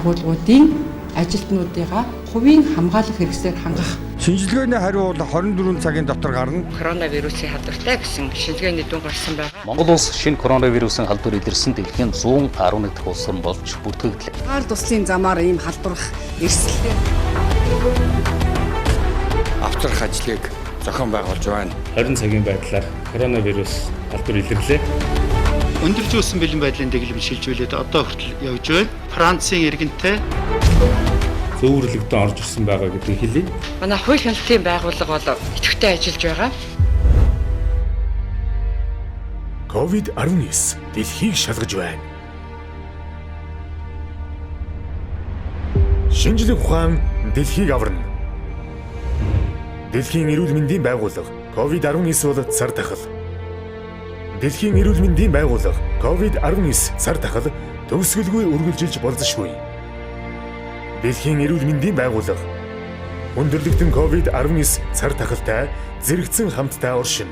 байгууллагуудын ажилтнуудыгаа хувийн хамгаалах хэрэгсээр хангах. Шинжилгээний хариу бол 24 цагийн дотор гарна. Коронавирусын халдвартай гэсэн шинжилгээний дүн гарсан байна. Монгол улс шинэ коронавирусын халдвар илэрсэн дэлхийн 111 дахь улс болж бүртгэгдлээ. Гар туслын замаар ийм халдварх эрсдэлтэй. Авчрах ажлыг зохион байгуулж байна. 20 цагийн байдлаар коронавирус халдвар илэрлээ. Өндөрж өссөн бэлэн байдлын дэглэм шилжүүлээд одоо хүртэл явж байна. Францын иргэнтэй зөөвөрлөгдөн орж ирсэн байгаа гэдгийг хэлье. Манай хууль хяналтын байгууллага бол идэвхтэй ажиллаж байгаа. COVID-19 дэлхийг шалгаж байна. Шинжлэх ухаан дэлхийг аварна. Дэлхийн эрүүл мэндийн байгууллага COVID-19 бол цар тахал. Дэлхийн эрүүл мэндийн байгууллага COVID-19 цар тахал төгсгөлгүй үргэлжилж болзошгүй. Дэлхийн эрүүл мэндийн байгууллага өндөрлөгдөн COVID-19 цар тахалтай зэрэгцэн хамтдаа оршино.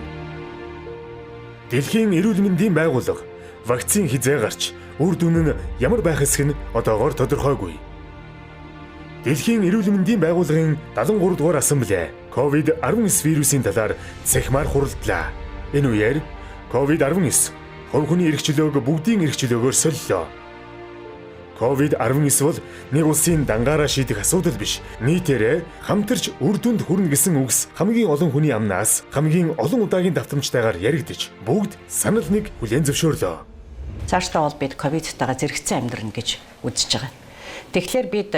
Дэлхийн эрүүл мэндийн байгууллага вакцин хизээ гарч үр дүн нь ямар байх эсэх нь одоогоор тодорхойгүй. Дэлхийн эрүүл мэндийн байгууллагын 73 дугаар ассамблея COVID-19 вирусын талаар цахимаар хуралдлаа. Энэ үеэр COVID-19 хувь хүний эрх чөлөөг бүгдийн эрх чөлөөгөөр солилоо. COVID-19 бол нэг улсын дангаараа шийдэх асуудал биш. Нийтээрээ хамтарч үр дүнд хүрнэ гэсэн үгс хамгийн олон хүний амнаас хамгийн олон удаагийн давтамжтайгаар яригдаж бүгд санал нэг хүлээн зөвшөөрлөө. Цаашдаа бол бид ковидтайгаа зэрэгцэн амьдрна гэж үзэж байгаа. Тэгэхээр бид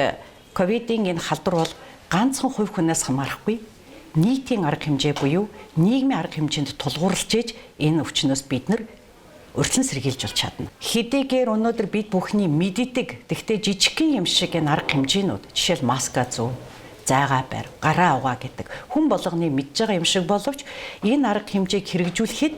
ковидын энэ халдвар бол ганцхан хувь хүнээс хамаарахгүй нийтийн арга хэмжээ буюу нийгмийн арга хэмжээнд тулгуурлаж ээж энэ өвчнөөс бид нар урьдчилан сэргийлж болж чадна. Хэдийгээр өнөөдөр бид бүхний мэддэг, тэгтээ жижигхэн юм шиг энэ арга хэмжээнүүд, жишээл маска зүү, зайгаа барь, гараа угаа гэдэг хүн болгоны мэдж байгаа юм шиг боловч энэ арга хэмжээг хэрэгжүүлэхэд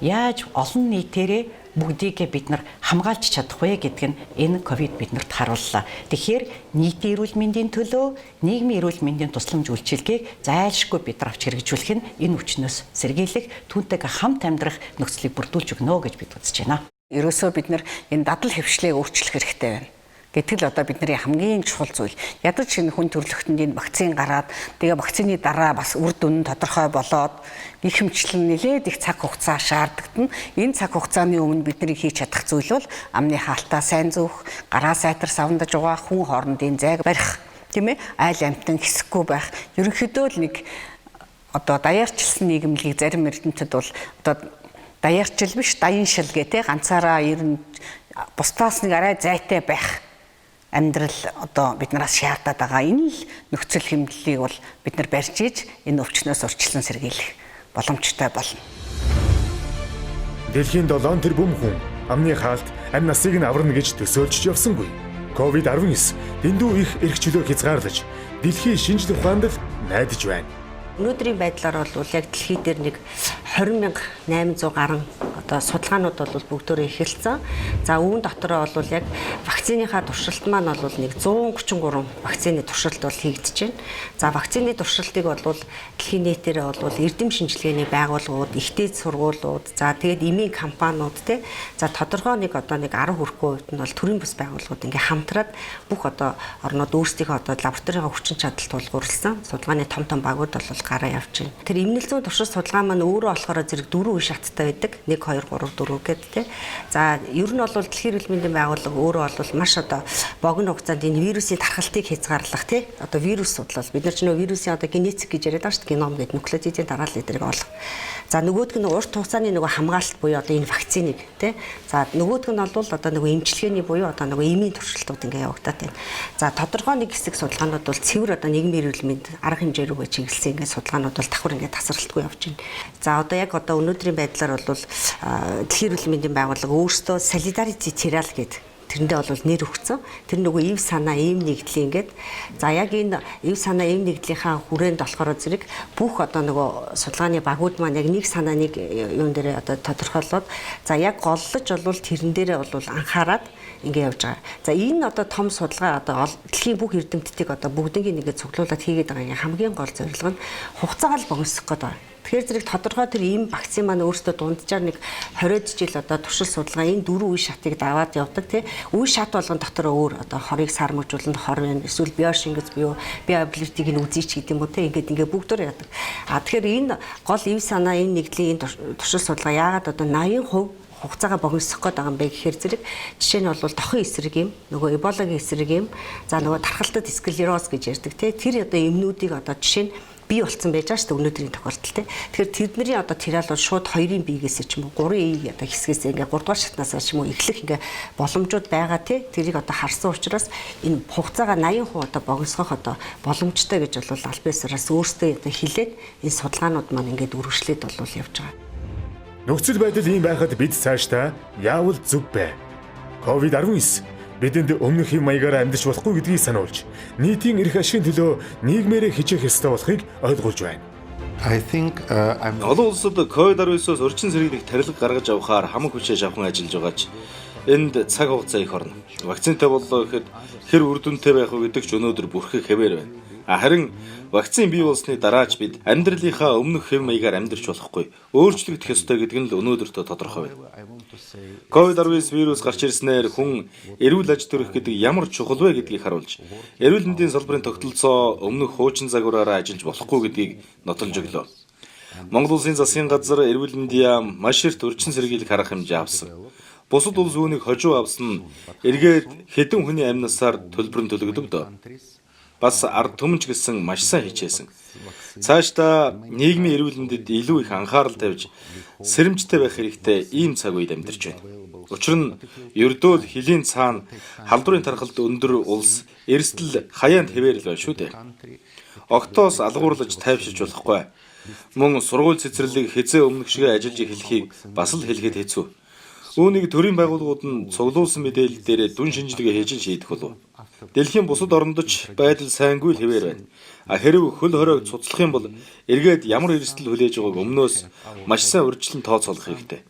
яаж олон нийтээрээ бүгдийгээ бид нар хамгаалж чадах вэ гэдг нь энэ ковид биднэрт харууллаа. Тэгэхээр нийтийн эрүүл мэндийн төлөө нийгмийн эрүүл мэндийн тусламж үйлчилгээг зайлшгүй бид нар авч хэрэгжүүлэх нь энэ өвчнөөс сэргийлэх, түүнтэйгээ хамт амьдрах нөхцөлийг бүрдүүлж өгнө гэж бид үзэж байна. Ерөөсөө бид нар энэ дадал хэвшлээг өөрчлөх хэрэгтэй байна. Гэтэл одоо бидний хамгийн чухал зүйл ядаж энэ хүн төрөлхтөнд энэ вакцин гараад тэгээ вакцины дараа бас үр дүн нь тодорхой болоод гэх мэтчлэн нэлээд их цаг хугацаа шаардлагатна. Энэ цаг хугацааны өмнө бидний хийж чадах зүйл бол амны хаалтаа сайн зөөх, гараа сайтар савндаж угаах, хүн хоорондын зайг барих, тийм ээ, айл амьтан хэсэхгүй байх. Ерөнхийдөө л нэг одоо даяарчилсан нийгэмлэгийг зарим эрдэмтэд бол одоо даяарчил биш даяншил гэ тэ ганцаараа ер нь бусдаас нэг арай зайтай байх амьдрал одоо биднээс шаардаад байгаа. Энэ л нөхцөл хэмнэлийг бол бид нар барьж иж энэ өвчнөөс урьдчилан сэргийлэх боломжтой болно. Дэлхийн 7 тэрбум хүн амны хаалт амь насыг нь аварна гэж төсөөлж явсангүй. COVID-19 дэндүү их эрх чөлөө хязгаарлаж дэлхийн шинжлэх ухаанд л найдаж байна. Өнөөдрийн байдлаар бол яг дэлхий дээр нэг 20,800 гаруй одоо судалгаанууд бол бүгдөө эхэлсэн. За үүн дотороо бол яг вакциныхаа туршилт маань бол нэг 133 вакцины туршилт бол хийгдэж байна. За вакцины туршилтыг бол дэлхийн нийтээр бол эрдэм шинжилгээний байгууллагууд, их дээд сургуулиуд, за тэгээд эмийн компаниуд те. За тодорхой нэг одоо нэг 10 хүрэхгүй хувьд нь бол төрийн бус байгууллагууд ингээ хамтраад бүх одоо орнууд өөрсдийнхөө одоо лабораторийн хүчин чадал тулгуурласан судалгааны том том багууд бол гараа явж байна. Тэр эмнэл зүйн туршилт судалгаа маань өөрөө болохоор зэрэг дөрвөн үе шаттай байдаг. 1 2 3 4 гэдэг те. За ер нь бол дэлхийн эрүүл мэндийн байгууллага өөрөө бол маш одоо богино хугацаанд энэ вирусын тархалтыг хязгаарлах те. Одоо вирус судлал бид нар ч нөө вирусын одоо генетик гэж яриад байгаа шүү дээ. Геном гэдэг нуклеотидын дараалал эдрийг олох. За нөгөөдг нь урт хугацааны нөгөө хамгаалалт буюу одоо энэ вакциныг те. За нөгөөдг нь бол одоо нөгөө эмчилгээний буюу одоо нөгөө эмийн туршилтууд ингээ явагдаад байна. За тодорхой нэг хэсэг судалгаанууд бол цэвэр одоо нийгмийн эрүүл мэнд арга хэмжээ рүүгээ чиглэсэн ингээ судалгаанууд бол давхар ингээ тасралтгүй явж байна. За одоо яг одоо өнөөдрийн байдлаар бол дэлхийн эрүүл мэндийн байгууллага өөрсдөө Solidarity Trial гэдэг тэрэндээ бол нэр өгсөн. Тэр нөгөө ив санаа, ив нэгдлийн ингээд. За яг энэ ив санаа, ив нэгдлийнхаа хүрээнд болохоор зэрэг бүх одоо нөгөө судалгааны багууд маань яг нэг санаа нэг юун дээрээ одоо тодорхойлоод за яг голлож бол тэрэн дээрээ бол анхаарад ингээ явж байгаа. За энэ одоо том судалгаа одоо дэлхийн бүх эрдэмтдийг одоо бүгднийг нэгэ цуглуулад хийгээд байгаа хамгийн гол зорилго нь хугацаагаа л богиносгох гээд байна. Тэгэхээр зэрэг тодорхой тэр ийм вакцин маань өөрөөсөө дунджаар нэг 20 жил одоо туршил судалгаа энэ дөрвөн үе шатыг даваад явдаг тий. Үе шат болгон дотор өөр одоо хорыг сармагжуулна, хор байна. Эсвэл биошингц буюу биоабилитиг нь үзийч гэдэг юм уу тий. Ингээд ингээд бүгдээр яадаг. А тэгэхээр энэ гол эв санаа энэ нэгдлийн энэ туршил судалгаа яагаад одоо 80% хугацаагаа богиносгох гээд байгаа юм бэ гэхээр зэрэг жишээ нь бол тохын эсрэг юм, нөгөө эболагийн эсрэг юм, за нөгөө тархалтад склероз гэж ярьдаг тий. Тэр одоо эмнүүдийг одоо жишээ нь бий болцсон байж байгаа шүү дээ өнөөдрийн тохиолдолд тий. Тэгэхээр тэдний одоо тираал бол шууд 2-ын биегээс ч юм уу 3-ын одоо хэсгээс ингээ 3 дугаар шатнаас ч юм уу эхлэх ингээ боломжууд байгаа тий. Тэрийг одоо харсан учраас энэ хугацаагаа 80% одоо богиносгох одоо боломжтой гэж бол аль биесараас өөрсдөө одоо хилээд энэ судалгаанууд маань ингээд үргэлжлээд бол явж байгаа. Нөхцөл байдал ийм байхад бид цаашдаа яавал зөв бэ? COVID-19 бидэнд өмнөх хэв маягаар амьдарч болохгүй гэдгийг сануулж, нийтийн эрх ашигын төлөө нийгмээрээ хичээх ёстой болохыг ойлгуулж байна. I think I'm Олон улсад COVID-19-оос орчин сэргийлэх тарилга гаргаж авахаар хамаг хүчээ шавхан ажиллаж байгаа ч энд цаг хугацаа их орно. Вакцинтай боллоо гэхэд хэр үр дүнтэй байх вэ гэдэг ч өнөөдөр бүрхэх хэвээр байна. Харин вакцин бий болсны дараа ч бид амьдралынхаа өмнөх хэв маягаар амьдарч болохгүй. Өөрчлөгдөх ёстой гэдэг нь л өнөөдөртөө тодорхой байна. COVID-19 вирус гарч ирснээр хүн эрүүл аж төрөх гэдэг ямар чухал вэ гэдгийг харуулж, эрүүл мэндийн салбарын тогтолцоо өмнөх хуучин загвараараа ажиллаж болохгүй гэдгийг нотолж өглөө. Монгол Улсын засгийн газар эрүүл мэндийн яам маш эрт урьдчилан сэргийлэх арга хэмжээ авсан. Бусад улс үүнийг хожуу авсан нь эргээд хэдэн хүний амь насаар төлбөрөн төлөгдөв дөө. Бас ард түмэн ч гэсэн маш сайн хичээсэн. Цаашдаа нийгмийн эрүүл мэндэд илүү их анхаарал тавьж сэрэмжтэй байх хэрэгтэй ийм цаг үед амьдарч байна. Учир нь ердөө л хөлийн цаана халдварын тархалт өндөр улс эрсдэл хаяанд хэвээрэл байна шүү дээ. Октоос алгуурлаж тайвширч болохгүй. Мөн сургууль цэцэрлэг хэзээ өмнөх шигээ ажиллаж эхлэхийг бас л хэлэхэд хэцүү. Үүнийг төрийн байгууллагууд нь цуглуулсан мэдээлэл дээрээ дүн шинжилгээ хийж шийдэх болов. Дэлхийн бусад оронд ч байдал сайнгүй л хэвээр байна. Хэрв хөл хориог цуцлах юм бол эргээд ямар эрсдэл хүлээж байгааг өмнөөс маш сайн урьдчилан тооцоолох хэрэгтэй.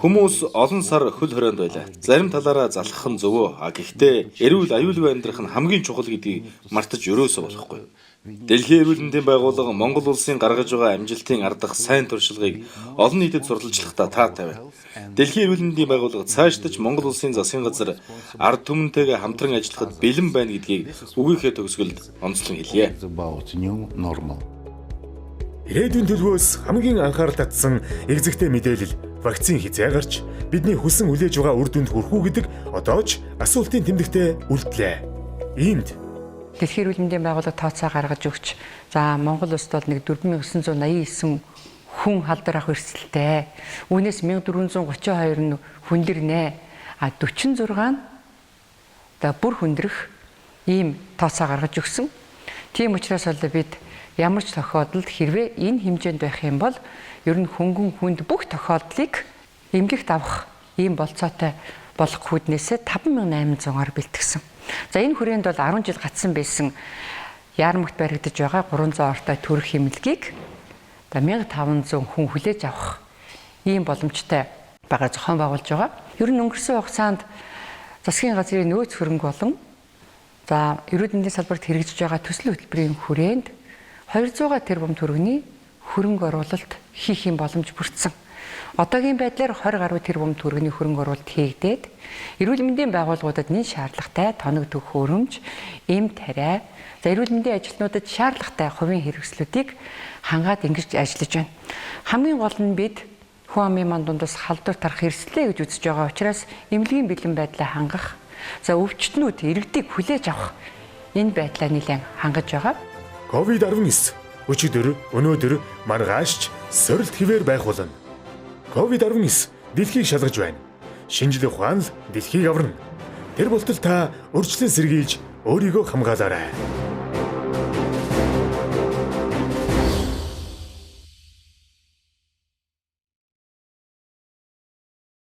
Хүмүүс олон сар хөл хорионд байлаа. Зарим талаараа залхах нь зөв. Гэхдээ эрүүл аюулгүй амьдрах нь хамгийн чухал гэдгийг мартаж ерөөсөө болохгүй. Дэлхийн эрүүл мэндийн байгууллага Монгол улсын гаргаж байгаа амжилтын ардах сайн туршлагыг олон нийтэд сурталчлахдаа таатай байна. Дэлхийн эрүүл мэндийн байгууллага цаашдаа ч Монгол улсын засгийн газар ард түмэнтэйгээ хамтран ажиллахад бэлэн байна гэдгийг үгийнхээ төгсгөлд онцлон хэлье. Ирээдүйн төлөвөөс хамгийн анхаарал татсан эгзэгтэй мэдээлэл вакцин хэзээ гарч бидний хүсэн хүлээж байгаа үр дүнд хүрэх үү гэдэг одоо ч асуултын тэмдэгтээ үлдлээ. Иймд Дэлхийн эрүүл мэндийн байгууллага тооцоо гаргаж өгч, за Монгол улсад бол нэг 4989 хүн халдвар авах эрсдэлтэй. Үүнээс 1432 нь хүндэрнэ. А 46 нь одоо бүр хүндрэх ийм тооцоо гаргаж өгсөн. Тийм учраас бол бид ямар ч тохиолдолд хэрвээ энэ хэмжээнд байх юм бол ер нь хөнгөн хүнд бүх тохиолдлыг эмгэгт авах ийм болцоотой болох хүүднээсээ 5800-аар бэлтгэсэн. За энэ хүрээнд бол 10 жил гацсан байсан яармагт баригдаж байгаа 300 ортой төрөх эмнэлгийг одоо 1500 хүн хүлээж авах ийм боломжтой байгаа зохион байгуулж байгаа. Ер нь өнгөрсөн хугацаанд засгийн газрын нөөц хөрөнгө болон за эрүүл мэндийн салбарт хэрэгжиж байгаа төсөл хөтөлбөрийн хүрээнд 200 тэрбум төгрөгийн хөрөнгө оруулалт хийх юм боломж бүрдсэн. Одоогийн байдлаар 20 гаруй тэрбум төгрөгийн хөрөнгө оруулалт хийгдээд эрүүл мэндийн байгууллагуудад нэн шаардлагатай тоног төх хөрөмж, эм тариа, за эрүүл мэндийн ажилтнуудад шаардлагатай хувийн хэрэгслүүдийг хангаад ингэж ажиллаж байна. Хамгийн гол нь бид хүн амын ман дундаас халдвар тарах эрсдлээ гэж үзэж байгаа учраас эмнэлгийн бэлэн байдлаа хангах, за өвчтнүүд иргэдийг хүлээж авах энэ байдлаа нэлээд хангаж байгаа. COVID-19 өчигдөр, өнөөдөр маргааш ч сорилт хэвээр байх болно. COVID-19 дэлхийг шалгаж байна. Шинжлэх ухаан л дэлхийг аварна. Тэр болтол та урьдчилан сэргийлж өөрийгөө хамгаалаарай.